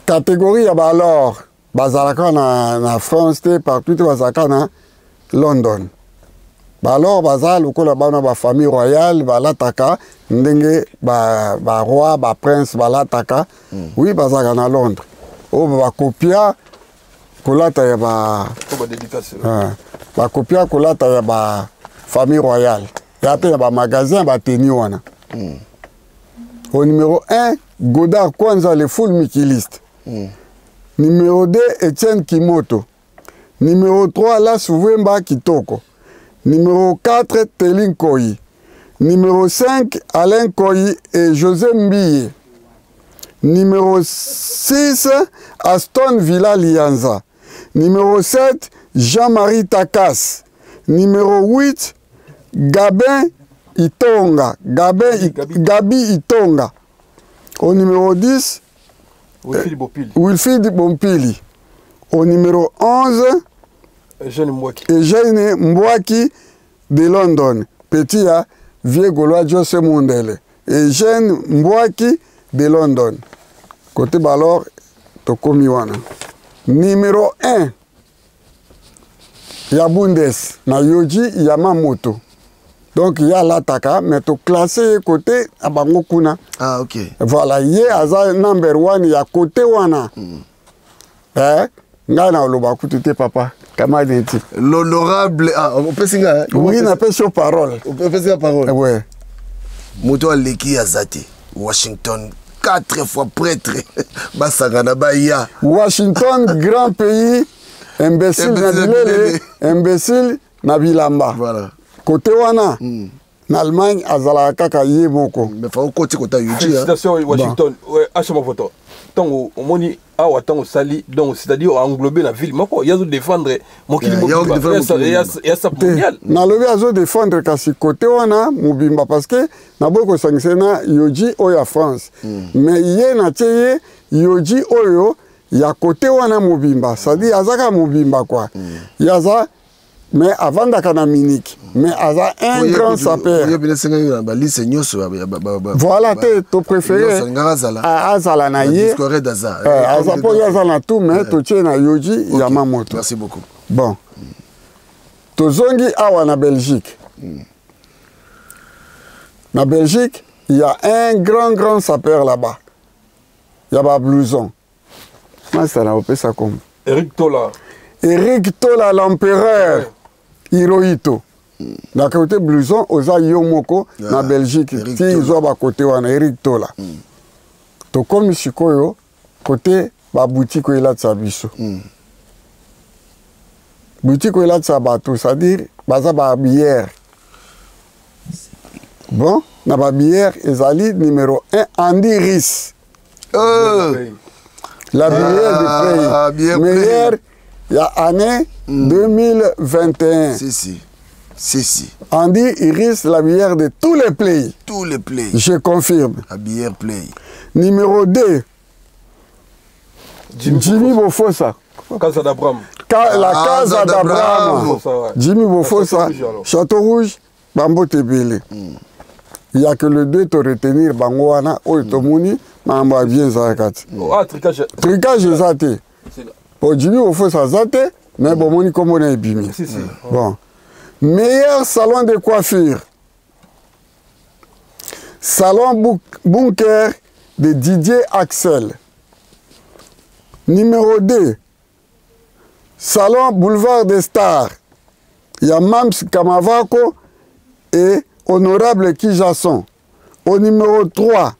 Catégorie ya ba alors bazalaka na France te, partout te, bazalaka na London. Ba alors baza lokola bana ba famille royale, balataka ndenge ba roi, ba prince balataka. Oui, bazalaka na Londres. Oyo bakopia kolata ya ba Ko ba dédicace. Ah, bakopia kolata ya ba famille royale. Ya pe na ba magasin ba tenue wana. Au numéro 1, Godard Kwanza, le full mikiliste. Numéro 2, Etienne Kimoto. Numéro 3, Las Wemba Kitoko. Numéro 4, Telin Koyi. Numéro 5, Alain Koyi et José Mbiye. Numéro 6, Aston Villa Lianza. Numéro 7, Jean-Marie Takas. Numéro 8, Gabin Itonga. Gabi. Gabi Itonga. Au numéro 10, Wilfried Bompili. Wilfried Bompili. Au numéro 11, Eugène Mbwaki. Eugène Mbwaki de London. Petit ya vieux Gaulois José Mundele. Eugène Mbwaki de London. Côté balor, tokomi wana. Numéro 1, ya Bundes, na Yoji Yamamoto. Donc, ya lataka, mais to classé côté à bango kuna. Ah, ok. Voilà, ye aza number 1 ya côté wana. Eh, ngai na oloba kutu te papa. Kamadi nti. L'honorable, ah, opesi nga, hein? Oui, na pesi yo parole. Opesi nga parole. Ouais. Moto aleki azate. Washington 4 fois prêtre. Basangana baya. Washington grand pays, imbécile na Imbécile na bilele, bilele. imbécile na bilamba. Voilà. Côté wana, na Allemagne azalaka kaka ye moko. Mais faut okoti kota Yoji, hein. Félicitations Washington. Ouais, H Movoto. Tango omoni awa tango sali, donc c'est-à-dire englobé la ville moko, ya zo défendre mokili Yeah, ya mobimba. défendre Ya sa- mokili ya mobimba. sa- ya sa Te, mondial. nalobi azo défendre kasi côté wana mobimba parce que naboyi kosangisa na Yoji oyo ya France. Mais ye na tie ye Yoji oyo ya côté wana mobimba, c'est-à-dire azaka mobimba quoi. Ye aza mais avandaka na Munich, mais aza un Oye grand kutu, sapeur. oye pene senga yo na ba liste nyonso ya ba, ba, ba, ba, Voilà, ba, te, to préféré nyonso alingaka azala. azala na Ba ye. discours aza. Aza po ye aza na tout, mais totie na Yoji Ok. Yamamoto. Merci beaucoup. Bon. Tozongi awa na Belgique. Na Belgique, il y a un grand, grand sapeur là-bas. Il y a ba blouson. Master na opesa kombo. Eric Tola. Eric Tola, l'empereur. Hirohito. Na côté blouson, oza yo moko na Ah, Belgique. Eric Ti Tola. zwa ba côté wana Eric Tola. Tokomi sikoyo côté ba boutique oyo elatisa biso. Boutique oyo elatisa bato, c'est-à-dire baza ba bière. Bon, na ba bière ezali numéro 1 Andy Riss. La bière Ah, du pays. bière Meilleure ya année 2021. Si, si. Si, si. Andy Iris, la bière de tous les pays. Tous les plays. Je confirme. La bière play. Numéro 2, Jimmy, Jimmy Bofosa. Casa d'Abraham. La Ah, Casa d'Abraham. d'Abraham. Bofosa, ouais. Jimmy Bofosa, Château Rouge, alors. Château Rouge, Bambo Tebele. Ya que le deux to retenir bango wana oyo tomoni makambo ya bien ezalaka te. Ah, trucage. Trucage eza te. Po Jimmy Ofosa aza te, mais bomoni kombo na ebimi. Si, si. Bon. Meilleur salon de coiffure. Salon Bunker de Didier Axel. Numéro 2. Salon Boulevard des Stars. Il y a Mams Kamavako et Honorable Kijasson. Au numéro 3,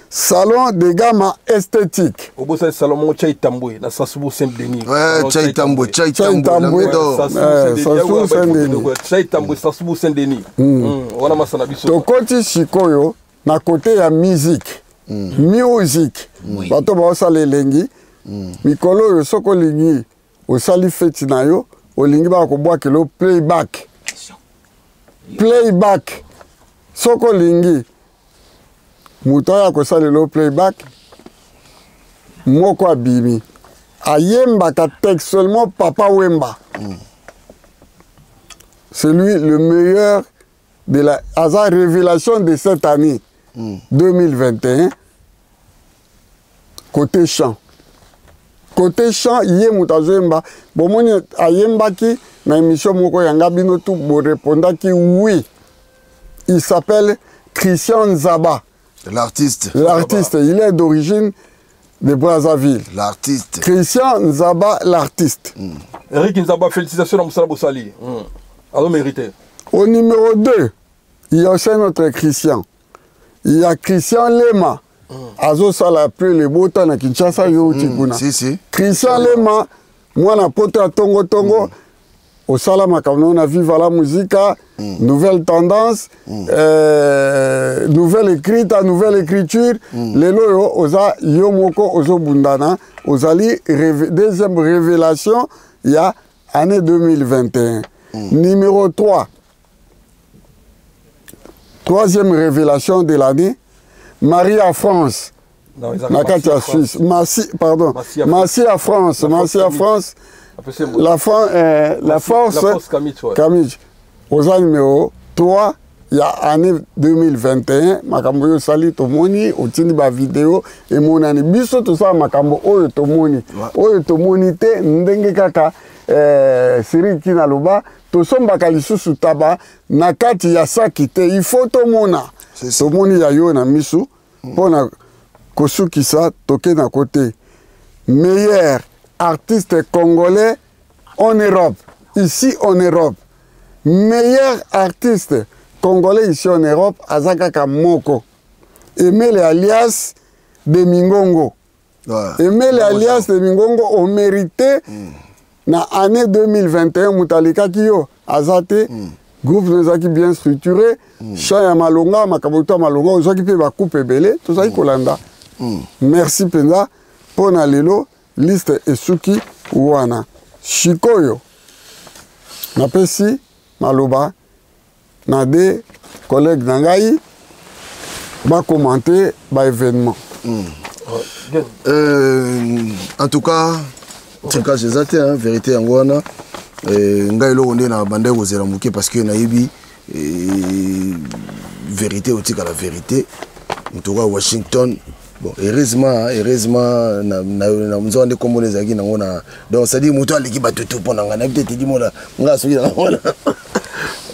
Salon de Gamma Esthétique. Obosani salon moko Chai Tambwe na Strasbourg Saint-Denis. Ouais, Chai Tambwe, Chai Tambwe. Strasbourg Saint-Denis. Chai Tambwe, Strasbourg Saint-Denis. Wana masana biso. Tokoti sikoyo na côté ya musique. Music. Bato baosala elengi. Mikolo oyo soki olingi osali feti na yo, olingi baka kobwakela yo playback. Playback. Soki olingi moto aya kosalela yo playback, moko abimi ayembaka textuellement Papa Wemba. C'est lui le meilleur de la aza révélation de cette année 2021 côté chant. Côté chant, ye moto azoyemba. Bomoni ayembaki na émission moko yanga bino tout borépondaki oui. Il s'appelle Christian Nzaba. L'artiste. L'artiste, il est d'origine de Brazzaville. L'artiste. Christian Nzaba, l'artiste. Eric Nzaba, félicitations à Moussa Boussali. Alors mérité. Au numéro 2, il y a aussi notre Christian. Il y a Christian Lema. Azo sala plus le beau temps na Kinshasa yo tikuna. Si, si. Christian Lema, moi na poto ya tongo tongo. Au sala makamno na Viva la Musica, nouvelle tendance, nouvelle écrite, nouvelle écriture. Lelo yo oza yo moko ozo bundana, ozali deuxième révélation il y a année 2021. Numéro 3. Troisième révélation de l'année, Maria France. Non, ils Na kati ya Suisse. Massi, pardon. Massi à France. Massi à France. La Massi à force France. Kamit. Après, c'est moi. La force La force Kamit, ouais. Kamit. Oza numéro 3, il y a année 2021, makambo yo sali tomoni, otindi ba vidéo et mon année biso tout ça makambo oyo tomoni. Oyo tomoni te ndenge kaka Cyril Kinaloba, tosombaka lisusu taba na kati ya saki te, il faut tomona. C'est ça. Tomoni ya yo na misu mpona kosukisa toke na côté. Meilleur artiste congolais en Europe, ici en Europe. Meilleur artiste congolais ici en Europe, aza kaka moko. Emele alias de Mingongo. Emele alias de Mingongo au mérité na année 2021 mutalikaki yo azate. Groupe ezalaki bien structuré, chant ya malonga, makambo ya malonga, ozwaki mpe ba coupe ebele, tozalaki kolanda. Merci mpenza mpo na lelo liste esuki wana. Sikoyo napesi maloba na de collègue na ngai bakommente ba événement. En tout cas, trucage eza te, hein, vérité yango wana. Ngai eloko nde na bandaki kozela moke parce que nayebi vérité otika la vérité. En tout cas Washington, bon, heureusement, heureusement na na na nzoka nde kombo ezalaki nango na, donc c'est à dire moto aleki bato tout mpo na ngai nayebi te tedi mona ngai soki na mona.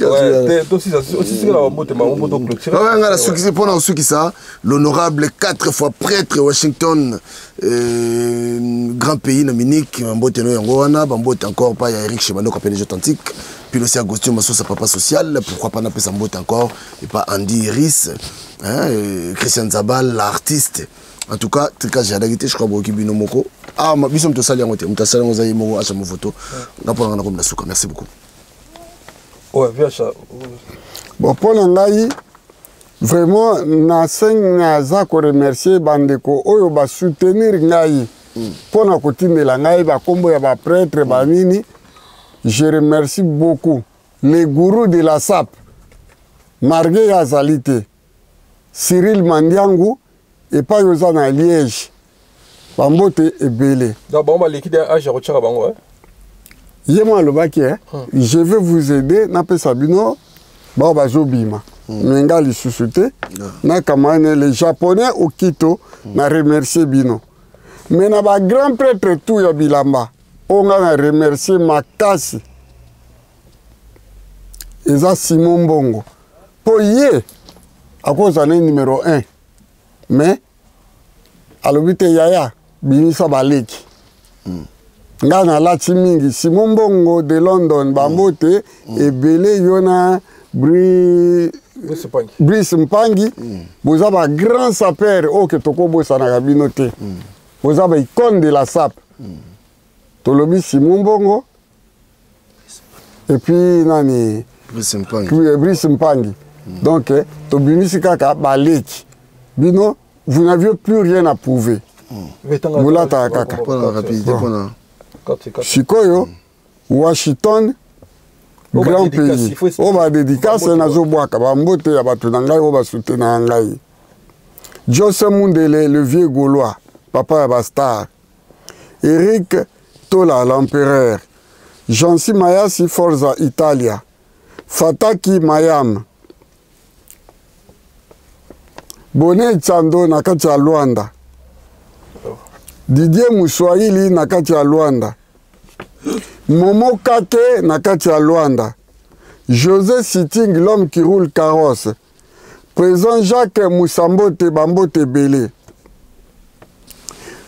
Ouais, te aussi aussi c'est la mbote ma mbote clôture. Ouais, ngai nasukisi mpona kosukisa l'honorable 4 fois prêtre Washington, grand pays na Munich, mbote no yango wana, bambote encore pa ya Eric Chebano kapele authentique, puis aussi Agustin Masosa papa social, pourquoi pas napesa mbote encore et pas Andy Iris, hein, Christian Zabal l'artiste. En tout cas, tricage ya dagité, je crois boki bino moko. Ah, ma biso mto sali yango te, mto sali yango zayi moko acha mo photo. Ngapo na ngana suka. Merci beaucoup. Ouais, viens ça. Bon, pour ngai vraiment na seng na za ko remercier bandeko oyo ba soutenir ngai. Pona kotindela ngai ba kombo ya ba prêtre ba nini. Je remercie beaucoup les gourous de la SAP. Marguerite Azalité, Cyril Mandiangu et pas yoza na Liège. Bambote ebele. Donc bon ba liquide âge retire bango hein. Ye mwa alobaki, hein, je vais vous aider napesa bino bao bazobima. Mais nga lisusu te na camarade le Japonais Okito, na remercier bino. Mais na ba grand prêtre tout ya bilamba oyo nga na remercier makasi eza Simon Mbongo, mpo ye akozala ne numéro 1, mais alobi te: "Yaya, bimisa baleki." Nga nalati mingi Simon Mbongo de London, bambote ebele yo na Brice Mpangi. Boza ba grand sapeur oyo ke tokobosanaka bino te. Boza ba icône de la sape. Tolobi Simon Mbongo et puis nani? Brice Mpangi. Brice Mpangi. Donc tobimisi kaka baleki bino, vous n'aviez plus rien à prouver, bolataka kaka. Mpona rapidité, mpona Sikoyo Washington, grand pays, oyo badédicace nazobwaka bambote ya bato na ngai oyo basoutenaka ngai: Jose Mundele, le vieux Gaulois, papa ya bastar, Eric Tola, l'empereur, Jansi Mayasi, Forza Italia, Fataki Mayam, Bone Tsando na kati ya Lwanda, Didier Muswahili na kati ya Lwanda, Momo Kake na kati ya Lwanda, José Sitting, l'homme qui roule carrosse, président Jacques Musambote, bambote ebele,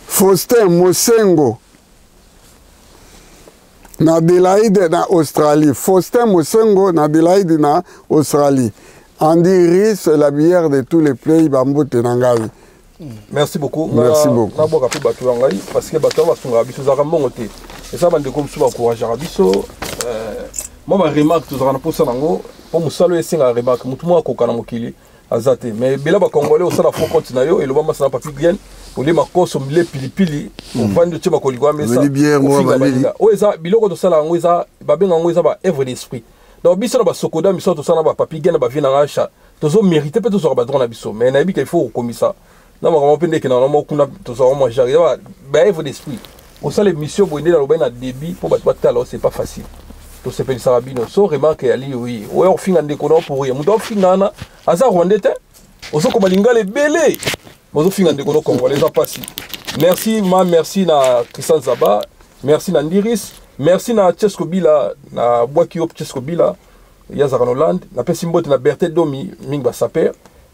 Faustin Mosengo na Adélaïde na Australie, Faustin Mosengo na Adélaïde na Australie, Andy Ris, la bière de tous les pays, bambote na ngai. Merci beaucoup. Merci beaucoup. Nabwaka mpe bato ya ngai, parce que bato oyo basungaka biso ezalaka mbongo te, eza bandeko mosusu baencourageaka biso. Mwa baremarque tozalaka na mposa nango, mpo mosala oyo esengaka remarque. Motu moko akoka na mokili aza te, mais ebela bacongolais osala faux compte na yo, eloba masana Papi Gien, olie makoso, mile pilipili, ovandi, otie makolo ya mesa, Omeli bière, mwa ofinga baleli. Baninga. Oyo eza biloko tosala yango, eza babenga yango eza ba œuvre d'esprit. Donc biso na basokoda miso tosala na bapapi Gen na bavie na ngai, tozomérite mpe tozwaka badroit na biso, mais nayebi ke il faut kokomisa na makambo mpe ndeke na moko kuna tozwaka mwa genre eza ba œuvre d'esprit. Kosala émission boye nde nalobai na début, mpo bato batala, c'est pas facile. Tosepelisaka bino. So remarque yali oyi oya kofinga ndeko na pour rien. Moto afinga wana aza rwandais te, ozokoma lingala ebele, ozofinga ndeko no congolais, eza mpasi. Merci ma, merci na Christian Zaba, merci na Ndiris, merci na Chesco Bila, na bwaki yo Chesco Bila ye azalaka na Hollande. Napesi mbote na Bertin Domi mingi, basaper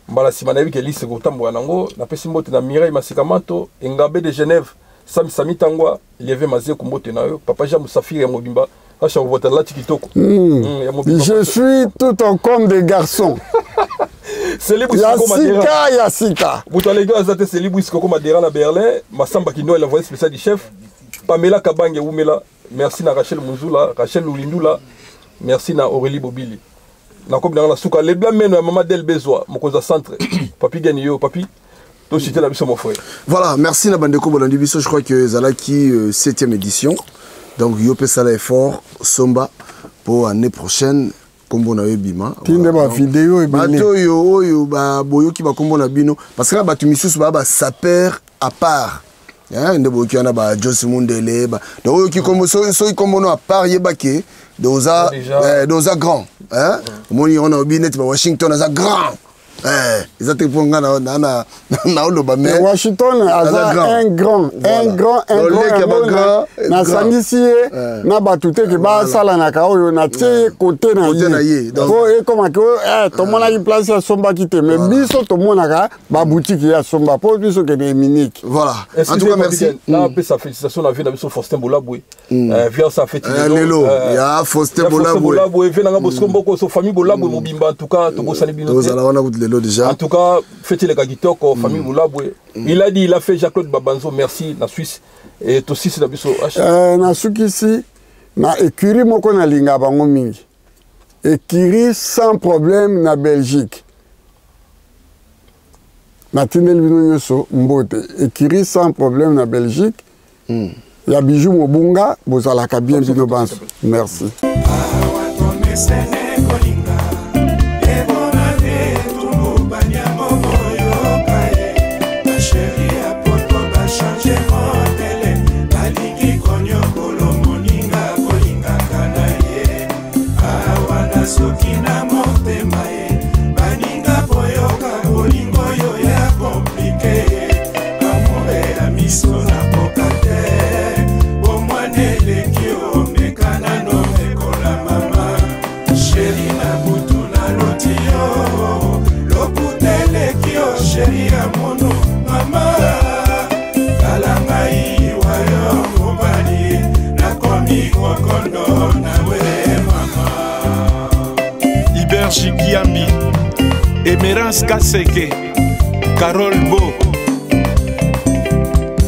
mbala nsima nayebi ke liste kotambola nango. Napesi mbote na Mireille Masikamanto Engabe de Genève, Sami Sami Tangwa Lieve Mazeku, mbote na yo papa Jean Musafiri ya mobimba, acha kovota lati kitoko. Ya mobimba. Je suis tout en comme des garçons. Seli Ya Bwisiko Madera. Sika, ya sika. Moto aleki aza te. Seli Bwisiko Madera na Berlin, Masamba Kino, la voix spéciale du chef, Pamela Kabange Wumela. Merci na Rachel Munzula, Rachel Lulindula, merci na Aurélie Bobili. Nakomi nanga na suka lebla meno ya mama Del Bezwa, mokonzi ya centre, Papi Geni, yo papi tocite na biso, mon frère. Voilà, merci na bandeko bolandi biso. Je crois que ezalaki septième édition. Donc yo mpe sala effort, somba pour année prochaine kombo na yo ebima. Tinde Voilà. bavideo ebele. Bato oyo boyoki bakombo na bino, parce que na bato misusu baa basaper à part. Hein, nde boyoki wana ba Jos Mundele ba. Donc oyoki kombo, soki kombo no à part, yeba ke donc oza donc oza grand, hein. Omoni wana obi neti ba Washington aza grand. Eza te mpo nga naoloba, mais Washington aza grand. Un grand, un grand, un Donc, grand. leki ya Yango ba grand, nasangisi ye na bato te ke basalanaka oyo natie ye kote na Kote na ye, ye, donc- po ekomaki oyo tomonaki place asombaki te, mais biso tomonaka babutiki ye asomba, mpo biso kende eminiki. Voilà, en tout cas merci. Napesa félicitation na vie na biso Faustin Bolabwe, viens sa fête. Lelo ya Faustin Bolabwe. Bolabwe, vie nanga Bosco Mboko, so famille Bolabwe mobimba, en tout cas tobosani bino te. Tozala wana kutu lelo déjà. En tout cas fête eleka kitoko, famille Bolabwe. Il a dit, il a fait. Jacques-Claude Babanzo, merci na Suisse et tosisi na biso. Nasukisi na écurie moko nalinga bango mingi, écurie Sans Problème na Belgique. Natindeli bino nyonso mbote, écurie Sans Problème na Belgique ya Bijou Mobunga. Bozalaka bien bino banso, merci. Tomesene kolinga ebona te, tumbu baniamo boyoka ye, bachéri ya poto bachange modèle, balingi konyokolo moninga kolingaka na ye awa nasoki na motema ye. ya mono mama kala ngai wayo mobali nakomi kokondo nawe mama. Iberge Kiambi, Emerance Kaseke, Carole Bo.